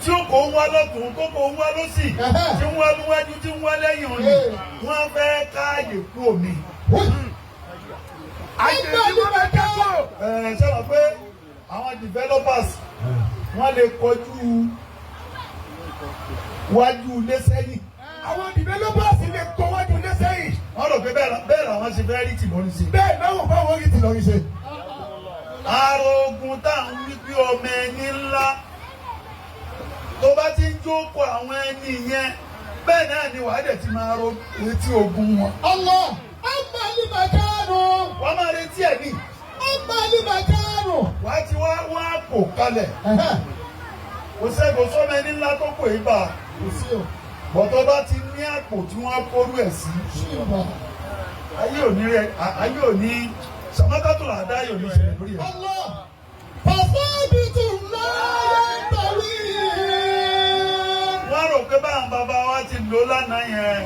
Tí ó kò ń wá lọ́tún, tó kò ń wá lọ́sì, tí ń wá níwájú, tí ń wá lẹ́yìn òní, wọ́n fẹ́ káàyè kú òní. Àyè tí wọ́n fẹ́ kẹ́kọ̀ọ́. Ẹ ṣe wọ́n pé àwọn developers, wọ́n lè kọjú wájú ilé sẹ́yìn. Àwọn developers lè kọ́ wájú ilé sẹ́yìn. Wọ́n rò pé bẹ́ẹ̀ làwọn ṣe fẹ́ rí tìmọ́rí sí. Bẹ́ẹ̀ náà wò báwọn rí tìlọrin ṣe. Ara ogun tá à ń wí pé ọmọ ẹni ńlá tó bá ti ń jókòó àwọn ẹni yẹn, bẹ́ẹ̀ náà ni wàá dẹ̀ ti máa ro etí ogun wọn. Allah. Amma limakanu. Wọ́n máa retí ẹ̀ ní. Amma limakanu. Wàá ti wá wá kò kalẹ̀. Kò sẹ́gun sọ́mọ ẹni ńlá tó kò yí bá. Kò sí o. Bọ̀tọ́ bá ti ní àpò tí wọ́n kórú ẹ̀ sí. Ṣíba. Ayé òní rẹ, ayé òní sàmátàtò làdá yóò ní ìṣẹ̀lẹ̀ lórí ẹ̀. Allah. Fasabitu la yantawi. Wọ́n rò pé báwọn bàbá wa ti lò lánàá yẹn,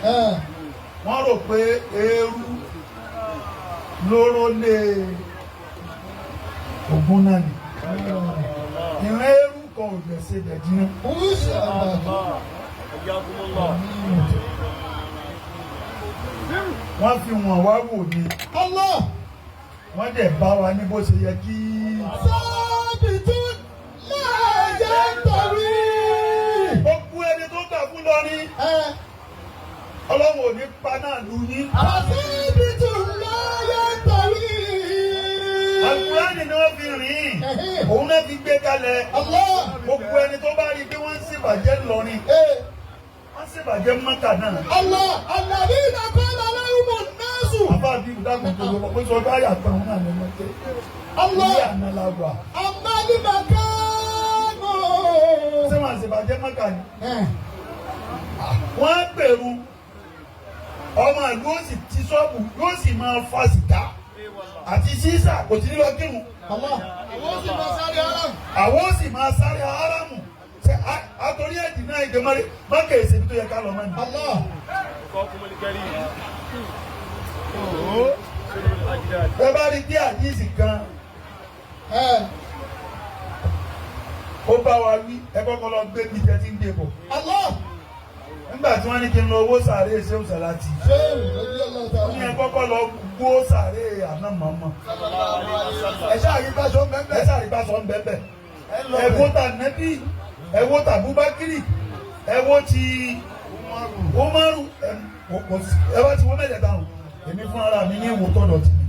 wọ́n rò pé eérú lóró lé ogun náà ni. Ìran eérú kan ò lè ṣe bẹ̀ jiná. Ṣíba. Hayyakumullah. Wọ́n fi wọ̀n wá wò ni. Allah. Wọ́n dẹ̀ bá wa ní bó ṣe yẹ kí. Sábìtú la yantawi. Gbogbo ẹni tó gbà fún lọrin, Ọlọ́run ò ní pa náà lu yín. Fasabitu la yantawi. Àlùkùránì ni wọ́n fi rìn, òun náà fi gbé kalẹ̀. Allah. Gbogbo ẹni tó bá rí i pé wọ́n ń ṣèbàjẹ́ lọrin, wọ́n ń ṣèbàjẹ́ Mọ́kà náà. Allah. Alladhina qala lahumun nasu. Àbá bí ìdágùn tó lọ pé sọ bá yàtọ̀ òun náà lọ́mọ tẹ́. Allah. Ilé àná la wà. Amma limakanu. Ṣé wọ́n ṣèbàjẹ́ Mọ́kà ni? Wọ́n á gbèrú ọmọ ìlú, ó sì ti ṣọ́ọ̀bù, yóò sì máa fa sìgá àti sísà, kò sí ní lọ kírun. Allah. Àwọn sì máa sáré ara. Àwọn ó sì máa sáré aráàmù ṣe àtòrí ẹ̀dì náà ìdè mọ́rí mọ́kà èsè tó yẹ ká lọ mọ́ni. Allah. Akhakumul karim. Sirrul ajdad. Ẹ bá rí bí àdíìsì kan ó bá wa wí, ẹ kọ́kọ́ lọ gbé bí tẹ́ ti ń gbé bọ̀. Allah. Nígbà tí wọ́n ní kí n lọ owó sàárè ṣéwù sàláàtì, Ṣé ìrọ̀lẹ́ ó ní ẹ kọ́kọ́ lọ gbó sàárè àná mọ̀ọ́mọ̀. Ẹ ṣáà rí báṣọ Ẹ mẹ́mẹ́. sàrí bá sọ ń bẹ́ẹ̀ bẹ́ẹ̀. Ẹ wo tà nẹ́bí, ẹ wo tà Búbákírì, ẹ wo ti Umaru, ẹ bá ti wọ́n mẹ́tẹ̀ẹ̀ta hàn, èmi fún ara mi ní ìwò tọ̀dọ̀ tì mí.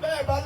Bẹ́ẹ̀ bá.